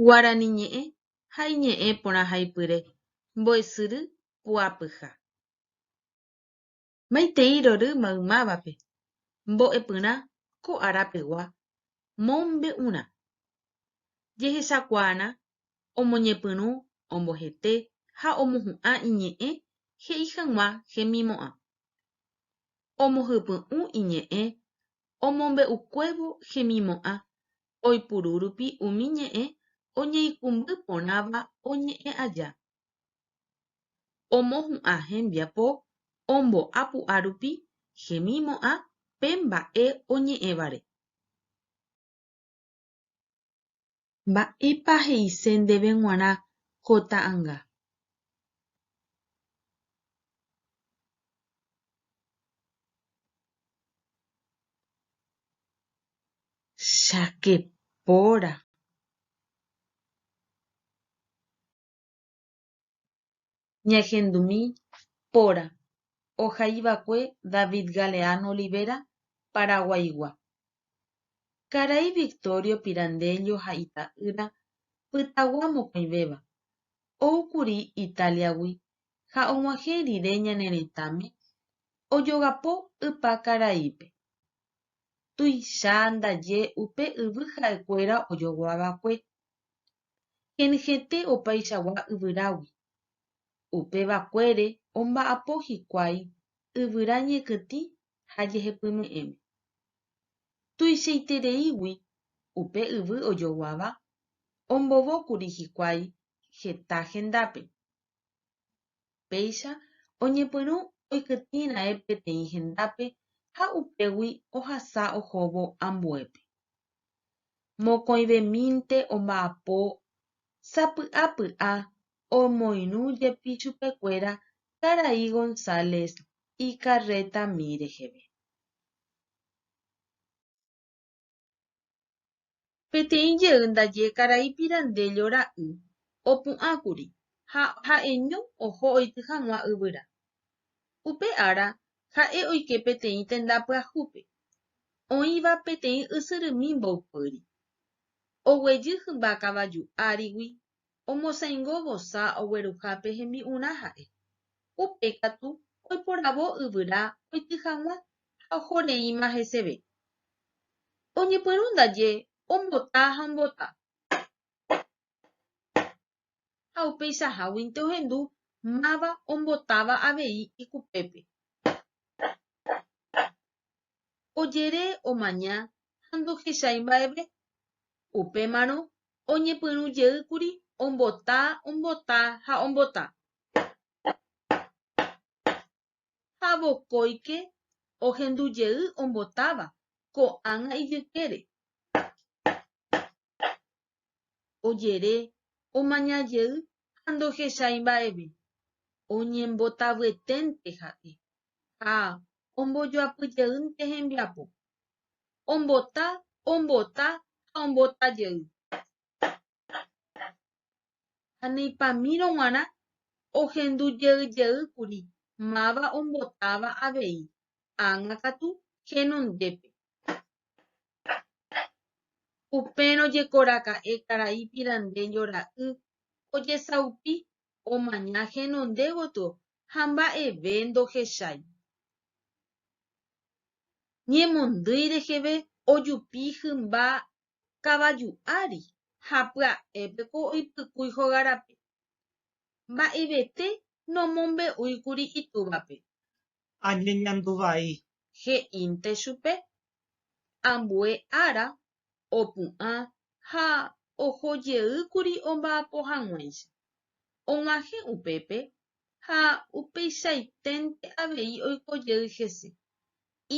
Guarani ñe'ẽ ha iñe'ẽ porãhaipyre mbo'esyry puapyha. Maitei rory maymávape mbo'epyrã ko arapegua mombe'urã. Jehechakuaarã omoñepyrũ, ombohete ha omohu'ã iñe'ẽ he'i hag̃ua hemimo'ã. Omohypy'ũ iñe'ẽ omombe'ukuévo hemimo'ã oipuru rupi umi ñe'ẽ oñeikũmby porãva oñe'ẽ aja. Omohu'ã hembiapo omboapu'a rupi hemimo'ã pe mba'e oñe'ẽvare. Mba'épa he'ise ndéve g̃uarã ko ta'ãnga. Cháke póra. Ñahendumi póra ohaiva'ekue David Galeano Olivera, Paraguaygua. Karai Victorio Pirandello ha ita'ýra pytagua mokõivéva, oúkuri Italia-gui ha og̃uahẽ rire ñane retãme ojogapo Ypakaraípe. Tuicha ndaje upe yvy ha'ekuéra ojoguava'ekue. Henyhẽte opaichagua yvyrágui. Upevakuére omba'apo hikuái yvyra ñekytĩ ha jehepyme'ẽme. Tuichaitereígui upe yvy ojoguáva, ombovókuri hikuái heta hendápe. Péicha oñepyrũ oikytĩra'e peteĩ hendápe ha upégui ohasa ohóvo ambuépe. Mokõivemínte omba'apo sapy'apy'a omoirũjepi chupekuéra karai González ikarretami reheve. Peteĩ jey ndaje karai Pirandello ra'y opu'ãkuri ha ha'eño oho oity hag̃ua yvyra. Upe ára ha'e oike peteĩ tenda pyahúpe, oĩva peteĩ ysyrymi mboypýri. Oguejy hymba kavaju árigui omosãingo vosa ogueruhápe hembi'urã ha'e. Upéi katu oiporavo yvyra oity hag̃ua ha ohoreíma heseve. Oñepyrũ ndaje ombota ha ombota. Ha upeichaháguinte ohendu máva ombotáva avei ikupépe. Ojere omaña ha ndohechái mba'eve. Upémarõ oñepyrũjeýkuri ombota, ombota ha ombota. Ha vokóike ohendujey ombotáva ko'ág̃a ijykére. Ojere, omañajey ha ndohechái mba'eve. Oñembotavyeténte ha'e ha ombojoapyjeýnte hembiapo. Ombota, ombota ha ombotajey. Ha neipamírõ g̃uarã ohendujeyjeýkuri máva ombotáva avei, ág̃akatu henondépe. Upérõ jekoraka'e karai Pirandello ra'y ojesaupi, omaña henonde gotyo ha mba'eve ndohechái. Ñemondýi reheve ojupi hymba kavaju ári ha pya'épeko oipykúi hógarape. Mba'evete nomombe'úikuri itúvape. Añeñandu vai. He'ínte chupe. Ambue ára opu'ã ha ohojeýkuri omba'apo hag̃uáicha. Og̃uahẽ upépe ha upeichaiténte avei oikojey hese.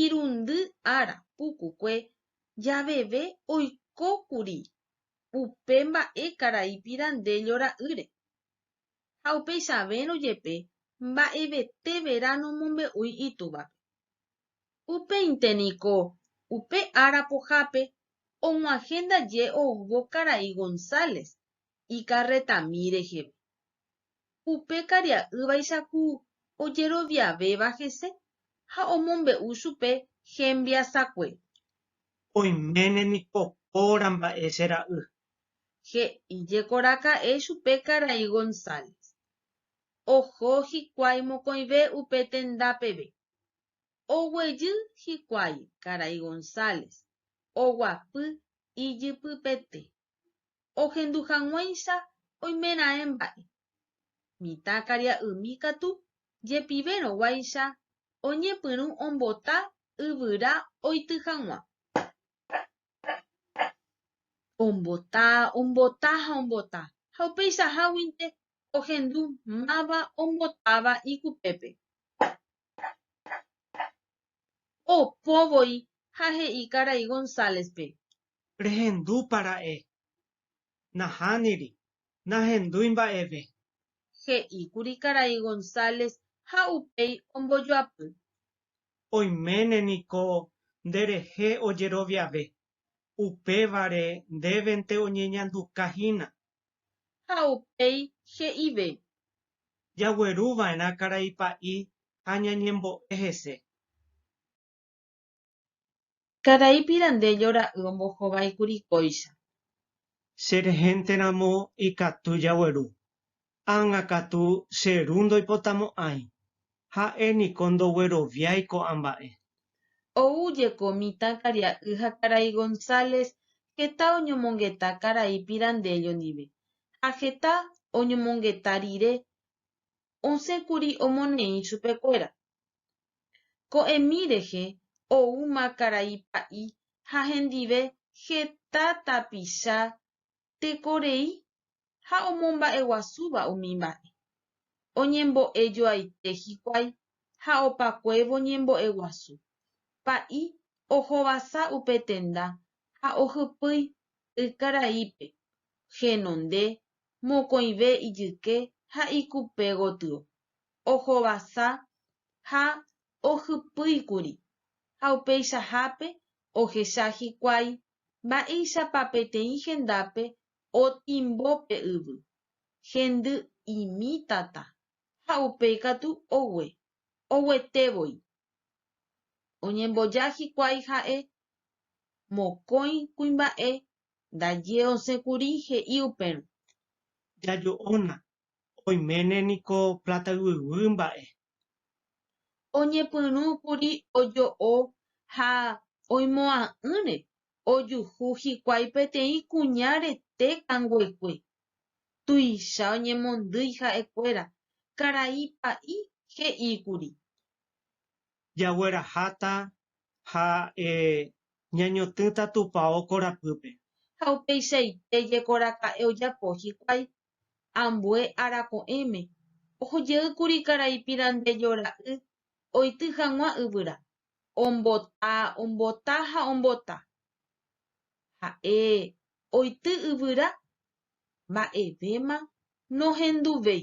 Irundy ára pukukue javeve oikókuri upe mba'e karai Pirandello ra'ýre. Ha upeichavérõ jepe mba'evete vera nomombe'úi itúvape. Upéinte niko upe ára pohápe og̃uahẽ ndaje oúvo karai González ikarretami reheve. Upe karia'ývaicha ku ojeroviavéva hese ha omombe'u chupe hembiasakue. Oiméne niko kóra mba'e che ra'y. He'íjekoraka'e chupe karai González. Oho hikuái mokõive upe tenda peve. Oguejy hikuái karai González, oguapy ijypypete, ohendu hag̃uáicha oimeraẽ mba'e. Mitãkaria'ymi katu jepivérõguáicha oñepyrũ ombota yvyra oity hag̃ua. Ombota, ombota ha ombota, ha upeichaháguinte ohendu máva ombotáva ikupépe. Opo voi ha he'i karai González-pe. Rehendúpa ra'e? Nahániri, nahendúi mba'eve. He'íkuri karai González ha upéi ombojoapy. Oiméne niko nderehe ojeroviave, upévare ndévente oñeñanduka hína. Ha upéi he'ive. Jagueru va'erã karai pa'i ha ñañembo'e hese. Karai Pirandello ra'y ombohováikuri kóicha. Cherehénteramo ikatu jagueru, ág̃a katu che ru ndoipotamo'ãi, ha'e niko ndogueroviái ko'ã mba'e. Ou jeko mitãkaria'y ha karai González heta oñomongeta karai Pirandello ndive, ha heta oñomongeta rire osẽkuri omoneĩ chupekuéra. Ko'ẽmi rehe oúma karai pa'i ha hendive heta tapicha tekorei ha omomba'eguasúva umi mba'e. Oñembo'ejoaite hikuái ha opakuévo ñembo'eguasu, pa'i ohovasa upe tenda ha ohypýi ykaraípe, henonde, mokõive ijyke ha ikupe gotyo, ohovasa ha ohypýikuri, ha upeichahápe ohecha hikuái mba'éichapa peteĩ hendápe otimbo pe yvy, hendy'imi tata, ha upéi katu ogue, oguete voi. Oñemboja hikuái ha'e mokõi kuimba'e ndaje osẽkuri he'i upérõ. Jajo'óna, oiméne niko pláta yvyguy mba'e. Oñepyrũkuri ojo'o ha oimo'ã'ỹre ojuhu hikuái peteĩ kuña rete kanguekue. Tuicha oñemondýi ha'ekuéra, karai pa'i he'íkuri. Jagueraháta ha ñañotỹta tupao korapýpe. Ha upeichaite jekoraka'e ojapo hikuái ambue ára ko'ẽme, ohojeýkuri karai Pirandello ra'y oity hag̃ua yvyra, ombota, ombota ha ombota. Ha'e oity yvyra, mba'evéma nohenduvéi.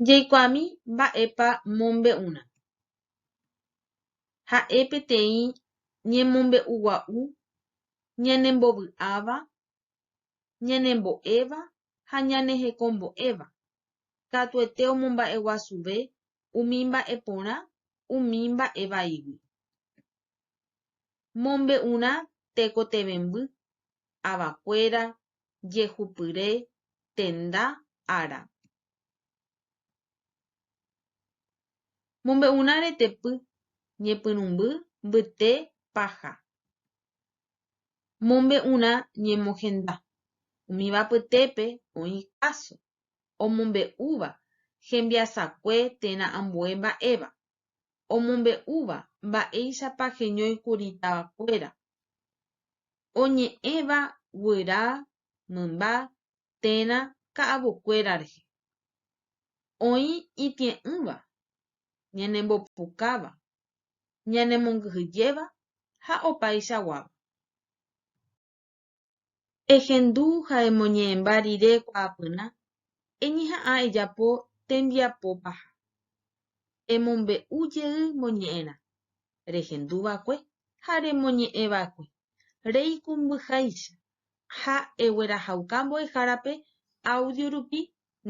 Jaikuaami mba'épa mombe'urã. Ha'e peteĩ ñemombe'ugua'u ñanembovy'áva, ñanembo'éva ha ñanehekombo'éva, katuete omomba'eguasuve umi mba'e porã umi mba'e vaígui. Mombe'urã tekotevẽmby, avakuéra, jehupyre, tenda, ára. Mombe'urã retepy, ñepyrũmby, mbyte, paha. Mombe'urã ñemohenda, umíva apytépe oĩ káso, omombe'úva hembiasakue térã ambue mba'éva, omombe'úva mba'éichapa heñóikuri tavakuéra, oñe'ẽva guyra, mymba térã ka'avokuéra rehe. Oĩ itie'ỹva, ñanembopukáva, ñanemongyhyjéva ha opaichaguáva. Ehendu ha emoñe'ẽmba rire kuaapyrã, eñeha'ã ejapo tembiapo paha. Emombe'u jey moñe'ẽrã, rehenduva'ekue ha remoñe'ẽva'ekue, reikũmbyháicha ha eguerahauka mbo'ehárape audio rupi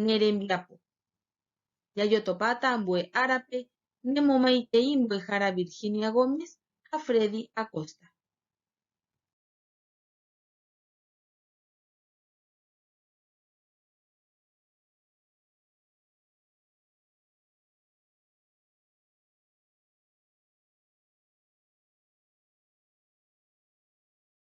ne rembiapo. Jajotopáta ambue árape nemomaitei mbo'ehára Virginia Gómez ha Freddy Acosta.